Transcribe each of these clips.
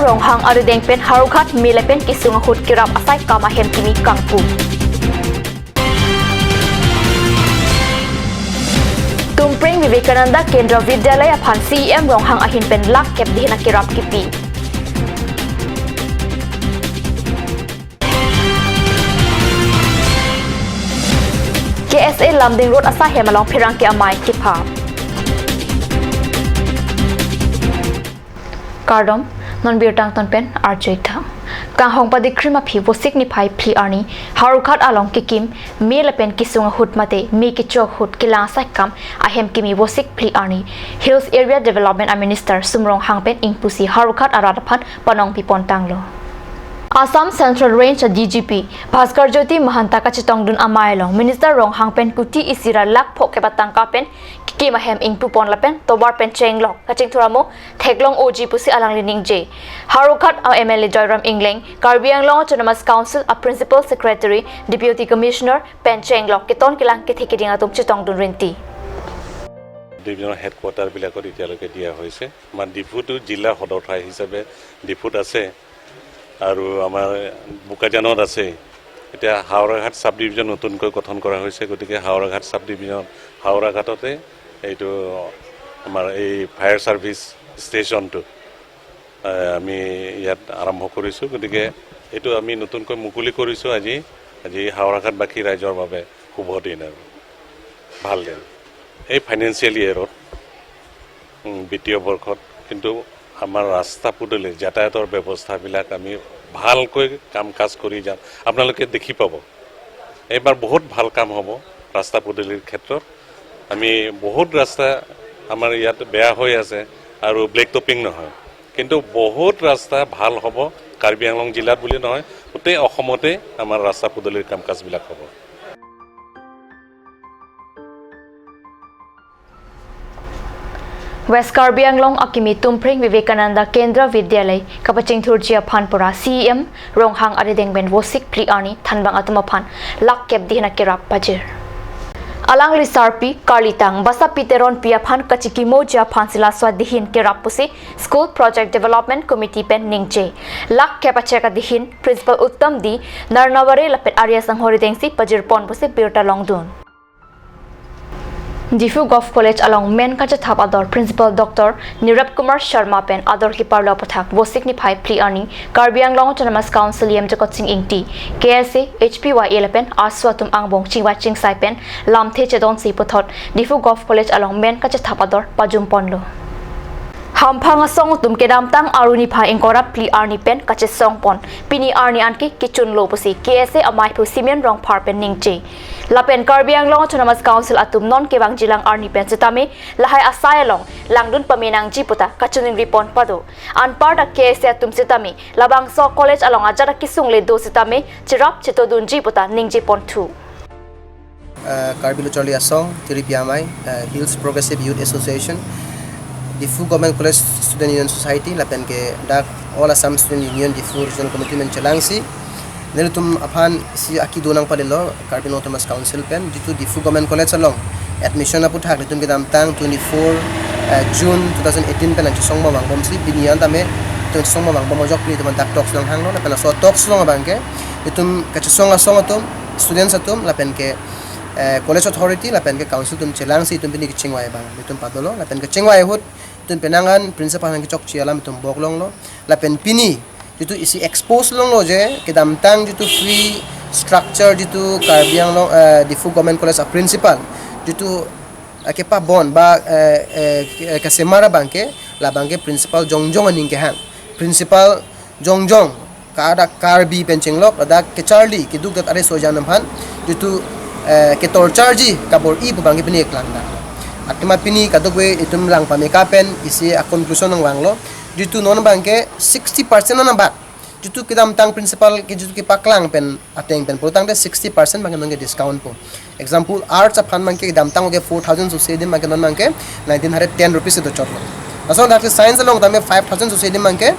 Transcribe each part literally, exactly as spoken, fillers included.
Ronghang arideng pen Howraghat me lapen kesung ahut kerap asai kam ahem kimi kangpu. Tumpreng Vivekananda Kendra Vidyalaya aphan C E M Ronghang ahin pen lakh kep dihin akerap kipi. K S A Lumding Road asai hem along pherangke amei kepha. Kardom, non birta angton pen arju-ik tha. Kanghong padikrim aphi Vosik niphai phli arni Howraghat along kekim me lapen kesung ahut mate me kecho ahut kelang asai kam ahem kimi Vosik phli arni Hills Area Development a Minister Sum Ronghang pen ingpusi Howraghat arat aphan panong pipon tanglo. Assam Central Range a D G P Bhaskar Jyoti Mahanta kachetongdun amei along Minister Ronghang pen kuti isi ra lakh pho kep atangka pen kekim ahem ingpupon lapen tovar pen chenglok kachingthur amo theklong-oji pusi alangli ningje. Howraghat a M L A Joyram Engleng, Karbi Anglong Autonomous Council a Principal Secretary, Deputy Commissioner pen chenglok keton kelang kethe keding atum chetongdun rinti. ডিভিজনৰ হেডকোৱাৰ্টাৰবিলাকত এতিয়ালৈকে দিয়া হৈছে। আমাৰ ডিফুটো জিলা সদৰ ঠাই হিচাপে ডিফুত আছে আৰু আমাৰ বোকাজানত আছে। এতিয়া হাওৰাঘাট ছাব ডিভিজন নতুনকৈ গঠন কৰা হৈছে, গতিকে হাওৰাঘাট ছাব ডিভিজন, হাওৰাঘাটতে এইটো আমাৰ এই ফায়াৰ ছাৰ্ভিচ ষ্টেচনটো, এ, আমি ইয়াত আৰম্ভ কৰিছোঁ। গতিকে এইটো আমি নতুনকৈ মুকলি কৰিছোঁ আজি। আজি হাওৰাঘাটবাসী ৰাইজৰ বাবে শুভ দিন আৰু ভাল দিন। এই ফাইনেন্সিয়েল ইয়েৰত, উম, বিত্তীয় বৰ্ষত কিন্তু আমাৰ ৰাস্তা পদূলি, যাতায়াতৰ ব্যৱস্থাবিলাক আমি ভালকৈ কাম কাজ কৰি যাম। আপোনালোকে দেখি পাব, এইবাৰ বহুত ভাল কাম হ'ব ৰাস্তা পদূলিৰ ক্ষেত্ৰত। আমি বহুত ৰাস্তা আমাৰ ইয়াত বেয়া হৈ আছে আৰু ব্লেক টপিং নহয়, কিন্তু বহুত ৰাস্তা ভাল হ'ব। কাৰ্বি আংলং জিলাত বুলি নহয়, গোটেই অসমতে আমাৰ ৰাস্তা পদূলিৰ কাম কাজবিলাক হ'ব। West Karbi Anglong akimi Tumpreng Vivekananda Kendra Vidyalay kapachingthurji aphan pura C E M Ronghang arideng pen Vosik phli arni thanbang atum aphan lakh kep dihin akerap pajir. Alangli sarpi karlitang Basapi Teronpi aphan kachikimoji aphan si laso adihin kerap pusi School Project Development Committee pen ningje. Lakh kep achek adihin Principal Uttam D Narnaware lapen Arya Sangho arideng si pajirpon pusi birta longdun. Diphu Govt College along men kachethap ador Principal Doctor Nirab Kumar Sharma pen ador kiparlo aputhak Vosik niphai phli arni Karbi Anglong Autonomous Council E M Jagat Sing Ingti, K S A, H P Y A lapen ASU atum angbong chingvai chingsai pen lamthe chedonsi puthot Diphu Govt College along men kachethap ador pajumponlo. Hamphang asong atum kedamtang arni phai ingkoi ra phli arni pen kachesongpon, pini arni anke kechunlo pusi K S A amaiphu Simeon Rongphar pen ningje. Lapen Karbi Anglong Autonomous Council atum non kevangjilang arni pen sitame lahai asai along langdun pame nangji puta kachiningripon pado. Anparta K S A atum sitame labangso college along ajat akesung le do sitame cherap chetodunji puta ningjeponthu. Eh, Karbi Lo Charli Asong, Tiri Pi Amei, eh, Hills Progressive Youth Association, Diphu Government College Student Union Society, lapen ke dak All Assam Student Union Diphu Regional Committee men chelangsi nelitum aphan si akido nangpadelo Karbi Anglong Autonomous Council pen, jitu Diphu Government College along admission aputhak nelitum kedamtang twenty-four, eh, June two thousand eighteen pen nangchesong ma vangbomsi, pini an tame nangchesong ma vangbom ajok nelitum dak talks nanghanglo, lapen laso talks along abangke nelitum kachesong asong atum, students atum, lapen ke, eh, college authority lapen ke council atum chelangsi itum pini kechingvai abang itum padolo, lapen kechingvai ahut itum penang an principal aphan kechokche alam itum boklonglo, lapen pini jitu isi expose longlo je kedamtang jitu fee structure jitu Karbi Anglong, eh, Diphu Government College a principal jitu, eh, kepabon ba, eh, eh, ke-, kesemar abangke labangke principal jongjong aning kehang, principal jongjong, kada Karbi pen chenglok, ladak kecharli keduk dat are sojan aphan jitu, eh, ketorcharji kabor-i pu abangke pini keklangdak. Athema pini kadokave itum lang pameka pen isi a conclusion nangvanglo, jitu non abangke sixty percent non abak jitu kedamtang principal ke jitu kepaklang pen ateng pen pulotangte sixty percent abangke nonke discount po. Example, arts aphan abangke kedamtang oke four thousand sose adim abangke non abangke nineteen hundred ten rupees si dochotlo. Lason dak science along tame five thousand sose adim abangke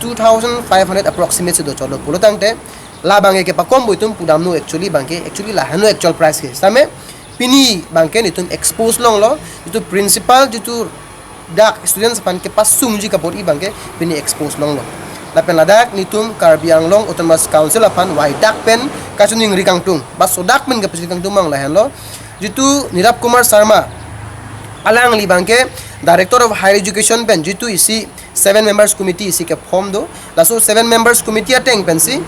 two thousand five hundred approximate si dochotlo. Pulotangte labangke kepakom pu itum pudamno, actually abangke actually lahenlo actual price ke. Sitame pini abangke nelitum expose longlo, jitu principal jitu dak students aphan kepasungji kabor-i abangke pini expose longlo. Lapen ladak nelitum Karbi Anglong Autonomous Council aphan waidak pen kachiningri kangtung, ba sodak pen kapachini kangtung abang lahenlo. Jitu Nirab Kumar Sharma, alangli abangke Director of Higher Education pen jitu isi seven members committee isi ke-form do. Laso seven members committee ateng pensi,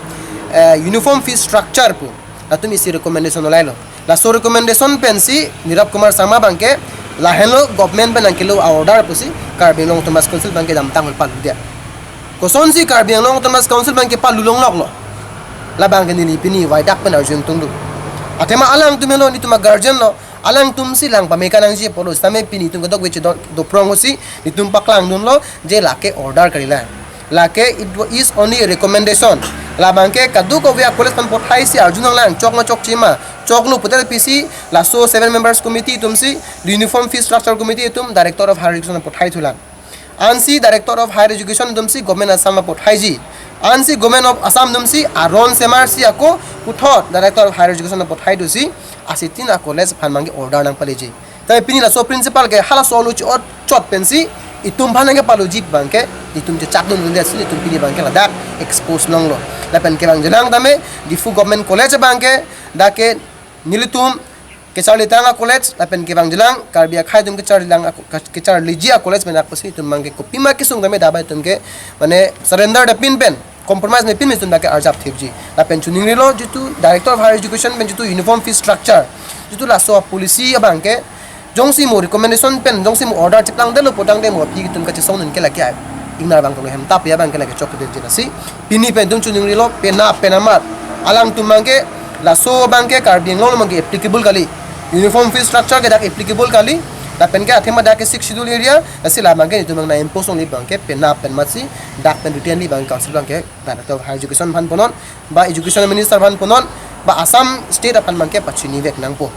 eh, uniform fee structure pu latum isi recommendation olailo. Laso recommendation pensi Nirab Kumar Sharma abangke lahenlo government pen nangkelo a-order pusi Karbi Anglong Autonomous Council abangke damtang hol palu dia. Kosonsi Karbi Anglong Autonomous Council abangke palu longloklo, labangke neli pini waidak pen arjun tungdu. Athema alangtum helo, nelitum a-guardian lo, alangtumsi lang pame kanangji apotlo sitame pini nelitum kedokave chedon doprong pusi nelitum paklangdunlo je lake order kalilang. Lake it wa-, is only a recommendation. Labangke kadokave a-college aphan pathaisi arjun nanglang, chok ma chokche ma, choklo putar pisi laso seven members committee atumsi, uniform fee structure committee atum Director of Higher Education pathaithulang. Ansi Director of Higher Education atumsi Government Assam apot haiji. Ansi Government of Assam atumsi aron semarsi ako puthot Director of Higher Education apot haidusi asitin a-college aphan abangke order nangpaleji. Tapi pini laso principal ke halaso alo chi-ot chot pensi itum aphan nangkepaluji abangke itum chechakdun dunde si itum pini abangke ladak expose longlo. Lapen kevangjilang tame Diphu Government College abangke dak ke nelitum kecharlitang a-college, lapen kevangjilang Karbi akhei atum kecharlilang a-, kecharliji a-college pen dak pusi itum abangke kopima kesung tame dabai itum ke mane surrender dapin pen, compromise mepin pen itum dak ke arjap thipji. Lapen chiningrilo jitu Director of Higher Education pen jitu uniform fee structure, jitu laso policy abangke jongsi mo recommendation pen, jongsi mo order chiplangdetlo putangte mo aphi itum kachesongdun ke lake ai ingnar abang tolo hem tap ya abangke lake chokdetji lasi. Pini pen itum chiningrilo, penap pen amat alangtum abangke laso abangke Karbi Anglong abangke applicable kali. Uniform fee structure ke dak applicable kali. Lapen ke athema dak ke Sixth Schedule area, lasi labangke itum abang na-impose longji abangke penap pen amatsi dak pen written li abang council abangke Director of Higher Education aphan punon, ba Education Minister aphan punon, ba Assam State aphan abangke pachini vek nangpo.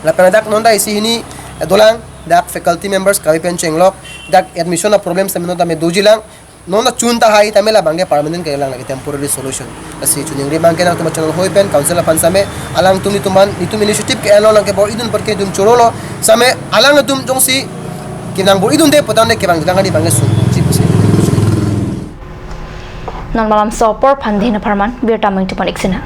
Lapen dak non ta isi hini, eh, dolang, dak faculty members kave pen chenglok, dak admission a-problem sitame non tame dojilang, non ta chun tahai tame labangke permanent kalilang, lake temporary solution. Lasi chiningri abangke nangtum channel hoi pen council aphan sitame alangtum nelitum aphan, nelitum initiative ke-enlo, nangkebor-idun apot ke itum chorolo, sitame alangtum jongsi kenangbor-idunde putangte kevangjilang kadi abangke sungji pusi. Non malam so apor aphan dina pharman birta mengtipon iksina.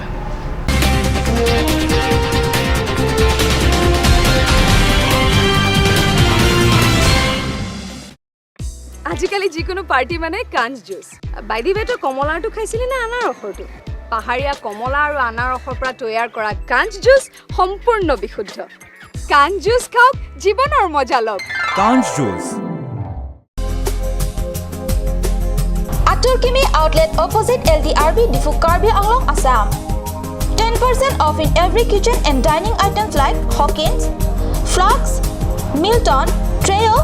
আজিকালি যিকোনো পাৰ্টি মানে কাঞ্চ juice. By the ৱে, তই কমলাৰটো খাইছিলি নে আনাৰসৰটো? পাহাৰীয়া কমলা আৰু আনাৰসৰ পৰা তৈয়াৰ কৰা কাঞ্চ জুচ সম্পূৰ্ণ বিশুদ্ধ। কাঞ্চ জুচ খাওক, জীৱনৰ মজা লওক। কাঞ্চ juice. Atur Kimi Outlet, opposite L D R B, Diphu, Karbi Anglong, Assam. Ten percent off in every kitchen and dining items like Hawkins, flasks, Milton, Trio,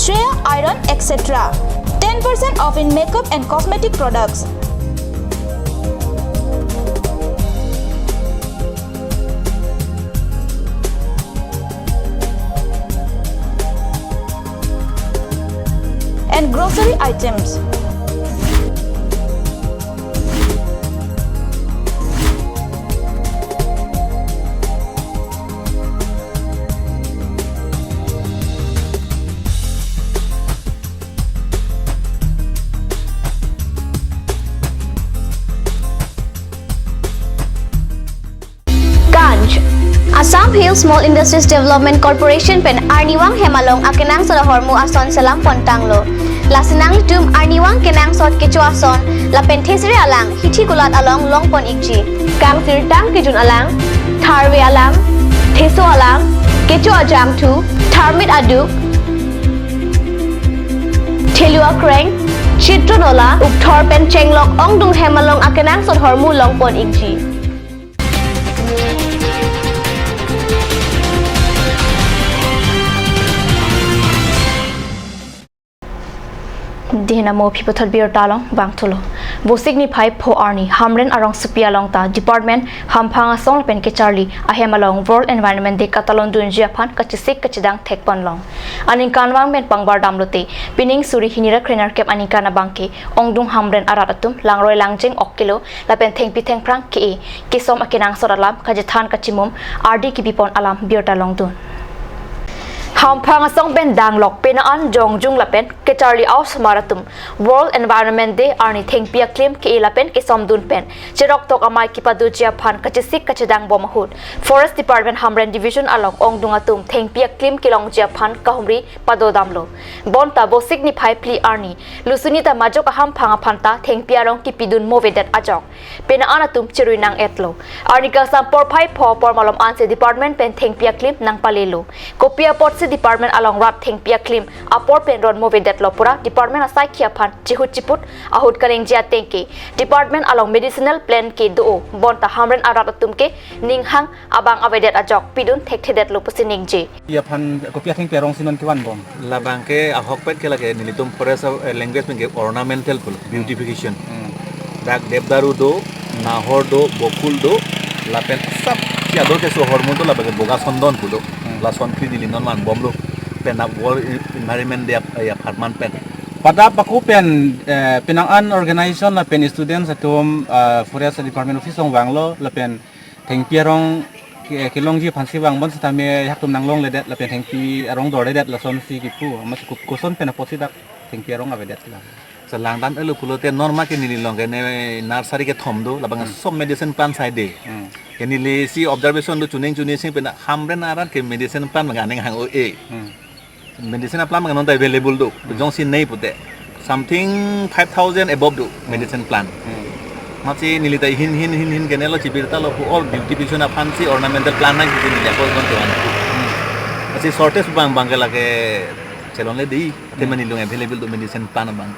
Shreya iron, et cetera. Ten percent off in makeup and cosmetic products. And grocery items. Kancch. Assam Hill Small Industries Development Corporation pen arnivang hem along akenangsot ahormu ason selam pontanglo. Lasi nanglitum arnivang kenangsot kecho ason lapen thesere alang hithi kulat along longpon ikji. Kangsirtang kejun alang, tharve alang, theso alang, kecho ajangthu, tharmit aduk, thelu akreng, chitron ola, ukthor pen chenglok ongdung hem along akenangsot ahormu longpon ikji. Dihena mo aphi puthot birta along bangthulo. Vosik niphai pho arni Hamren arongsopi along ta Department Hamphang Asong lapen Kecharli ahem along World Environment Day katalon dunji aphan kachesik kachedang thekponlong. Aningkanvang pen pangbar damlote, pining suri hini ra kre nerkep aningkan abangke ongdung Hamren arat atum langroi langjeng ok kelo lapen thengpi thengphrang ke-e kesom akenangsot alam kachethan kachimum ardi kebipon alam birta longdun. Hamphang asong pen danglok pena an jongjung lapen kacharli a-osomar atum World Environment Day arni thengpi aklim ke-e lapen kesomdun pen cheroktok amei kepadoji aphan kachesik kachedangbom ahut Forest Department Hamren Division along ongdung atum thengpi aklim kelongji aphan kahumri padodamlo. Bonta Vosik niphai phli arni lusuni ta majok ahamphang aphan ta thengpi arong kepidun movedet ajok pena an atum chirui nang-etlo. Arni kangsam porphai pho apor malom ansi department pen thengpi aklim nangpalelo. Kopi apotsi department along rat thengpi aklim apor pen ron movedetlo pura department asaikhi aphan chihut chiput ahut kaningje ateng ke department along medicinal plant ke do-o bonta Hamren arat atum ke ninghang abang avedet ajok pidun thekthedetlo pusi ningje. Kopi aphan, kopi athengpi arongsi non kevanbom? Labang ke ahokpet ke lake nelitum forest, eh, language pen ke ornamental pulo, beautification. Hmm. Dak debdaru do, nahor do, bokul do, lapen asap si ador ke so hormon do labang ke boga sondon pulo. Hmm. Lason phli neli non vanbomlo. Pen a World Environment Day ap-, ya pharman pen. Pada paku pen, eh, penang an organization lapen students atum, eh, Forest Department office along vanglo lapen thengpi arong ke-, kelongji aphansi vangbom sitame haktum nanglongledet lapen thengpi arong dorledet lasonsi kipu, amatsi ko-, koson pen apotsi dak thengpi arong avedet la? Sa langdam-etlo pulote non ma ke neli along ke ne nursery kethom do, labang Hmm. sob medicine plant sai de. Hmm. Ke neli si observation do chuning chuning sing pen Hamren arat ke medicine plant abang aning hang-o-e. Hmm. Medicine a-plant abang non ta available do. Hmm. Jongsi nei pute something five thousand above do Hmm. medicine plant. Hmm. Amatsi neli ta hin hin hin hin ke nelo chibirta lo pu or beautification aphansi ornamental plant nang kiti neli apot non kevan. Hmm. Amatsi shortage abang abang ke lake chelongle di. Te Hmm. mane neli along available do medicine plant abang.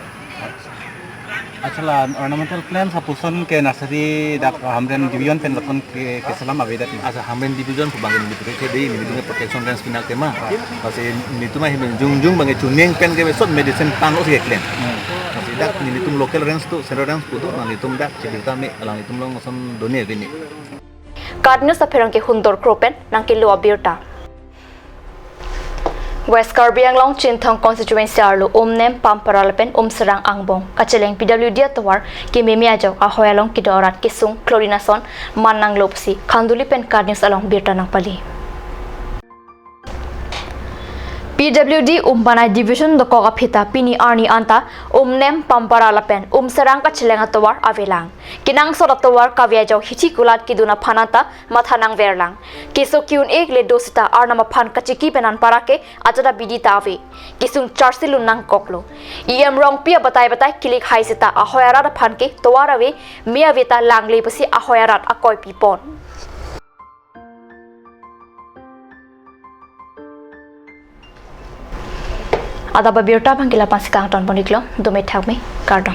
Achala ornamental plants apuson ke nursery dak Hamren Division pen lapuson ke, keselam avedet ma? Asa Hamren Division pu abang ke neli pute ke di, neli pute protection range pinak tema. Amatsi nelitum ahin jongjung abang ke chuning pen ke sob medicine plant lo si keklem. Hmm. Amatsi dak nelitum local range do, central range pu do, nanglitum dak chibirta me, alanglitum along ason done avini. KAT News apherang ke Hundor Kro pen nangkelo abirta. West Karbi Anglong Chinthong constituency arlo Umnem, Pampara lapen Umserang angbong kacheleng P W D atovar kememe ajok ahoi along kedo arat kesung chlorine ason man nanglo pusi Khanduli pen KAT News along birta nangpali. P W D Umbanai Division dokok aphi ta pini arni anta Umnem, Pampara lapen Umserang kacheleng atovar avelang. Kenangsot atovar kave ajok hithi kulat kedun aphan anta matha nangverlang. Keso ke-un-e le do seta Arnam aphan kachiki pen anparake ajat abidi ta ave. Kesung charsi lun nangkoklo. E M Rongpi abatai batai kilik hai seta ahoi arat aphan ke tovar ave, me ave ta langle pusi ahoi arat akoi pipon. Adap abirta abang ke la-ansi kangton pon-iklo, dome thakme, kardom.